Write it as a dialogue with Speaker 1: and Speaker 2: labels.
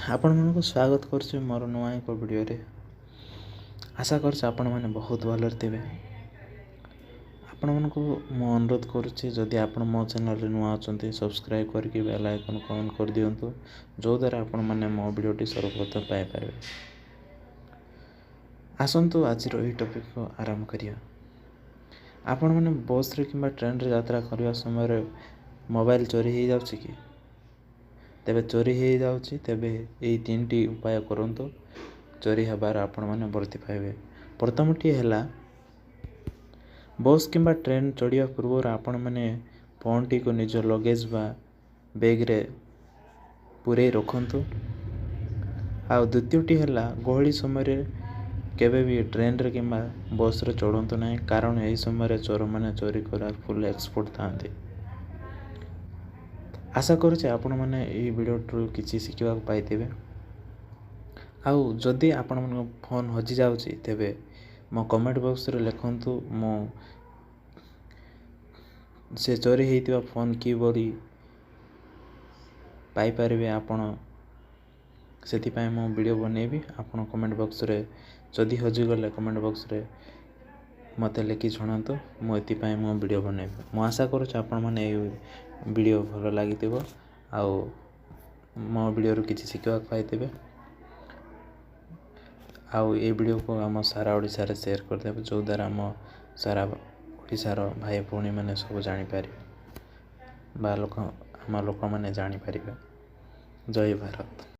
Speaker 1: ଆପଣମାନଙ୍କୁ ସ୍ୱାଗତ କରୁଛି ମୋର ନୂଆ ଏକ ଭିଡ଼ିଓରେ। ଆଶା କରୁଛି ଆପଣମାନେ ବହୁତ ଭଲରେ ଥିବେ। ଆପଣମାନଙ୍କୁ ମୁଁ ଅନୁରୋଧ କରୁଛି, ଯଦି ଆପଣ ମୋ ଚ୍ୟାନେଲରେ ନୂଆ ଅଛନ୍ତି, ସବସ୍କ୍ରାଇବ୍ କରିକି ବେଲ୍ ଆଇକନ୍କୁ ଅନ୍ କରିଦିଅନ୍ତୁ, ଯେଉଁଦ୍ୱାରା ଆପଣମାନେ ମୋ ଭିଡ଼ିଓଟି ସର୍ବପ୍ରଥମେ ପାଇପାରିବେ। ଆସନ୍ତୁ, ଆଜିର ଏହି ଟପିକ୍କୁ ଆରମ୍ଭ କରିବା। ଆପଣମାନେ ବସ୍ରେ କିମ୍ବା ଟ୍ରେନ୍ରେ ଯାତ୍ରା କରିବା ସମୟରେ ମୋବାଇଲ୍ ଚୋରି ହେଇଯାଉଛି କି? ତେବେ ଚୋରି ହେଇଯାଉଛି, ତେବେ ଏଇ ତିନିଟି ଉପାୟ କରନ୍ତୁ, ଚୋରି ହେବାର ଆପଣମାନେ ବର୍ତ୍ତି ପାଇବେ। ପ୍ରଥମଟି ହେଲା, ବସ୍ କିମ୍ବା ଟ୍ରେନ୍ ଚଢ଼ିବା ପୂର୍ବରୁ ଆପଣମାନେ ଫୋନ୍ଟିକୁ ନିଜ ଲଗେଜ୍ ବା ବ୍ୟାଗ୍ରେ ପୂରେଇ ରଖନ୍ତୁ। ଆଉ ଦ୍ୱିତୀୟଟି ହେଲା, ଗହଳି ସମୟରେ କେବେ ବି ଟ୍ରେନ୍ରେ କିମ୍ବା ବସ୍ରେ ଚଢ଼ନ୍ତୁ ନାହିଁ, କାରଣ ଏହି ସମୟରେ ଚୋରମାନେ ଚୋରି କରିବା ଫୁଲ୍ ଏକ୍ସପର୍ଟ ଥାଆନ୍ତି। ଆଶା କରୁଛି ଆପଣମାନେ ଏହି ଭିଡ଼ିଓଟିରୁ କିଛି ଶିଖିବାକୁ ପାଇଥିବେ। ଆଉ ଯଦି ଆପଣମାନଙ୍କ ଫୋନ୍ ହଜିଯାଉଛି, ତେବେ ମୋ କମେଣ୍ଟ ବକ୍ସରେ ଲେଖନ୍ତୁ। ମୁଁ ସେ ଚୋରି ହେଇଥିବା ଫୋନ୍ କିପରି ପାଇପାରିବେ ଆପଣ, ସେଥିପାଇଁ ମୁଁ ଭିଡ଼ିଓ ବନେଇବି। ଆପଣ କମେଣ୍ଟ ବକ୍ସରେ, ଯଦି ହଜିଗଲେ, କମେଣ୍ଟ ବକ୍ସରେ ମୋତେ ଲେଖି ଜଣାନ୍ତୁ। ମୁଁ ଏଥିପାଇଁ ମୁଁ ଭିଡ଼ିଓ ବନେଇବି। ମୁଁ ଆଶା କରୁଛି ଆପଣମାନେ ଏଇ ଭିଡ଼ିଓ ଭଲ ଲାଗିଥିବ ଆଉ ମୋ ଭିଡ଼ିଓରୁ କିଛି ଶିଖିବାକୁ ପାଇଥିବେ। ଆଉ ଏଇ ଭିଡ଼ିଓକୁ ଆମ ସାରା ଓଡ଼ିଶାରେ ସେୟାର କରିଦେବେ, ଯେଉଁଦ୍ୱାରା ଆମ ସାରା ଓଡ଼ିଶାର ଭାଇ ଭଉଣୀମାନେ ସବୁ ଜାଣିପାରିବେ ବା ଲୋକ ଆମ ଲୋକମାନେ ଜାଣିପାରିବେ। ଜୟ ଭାରତ।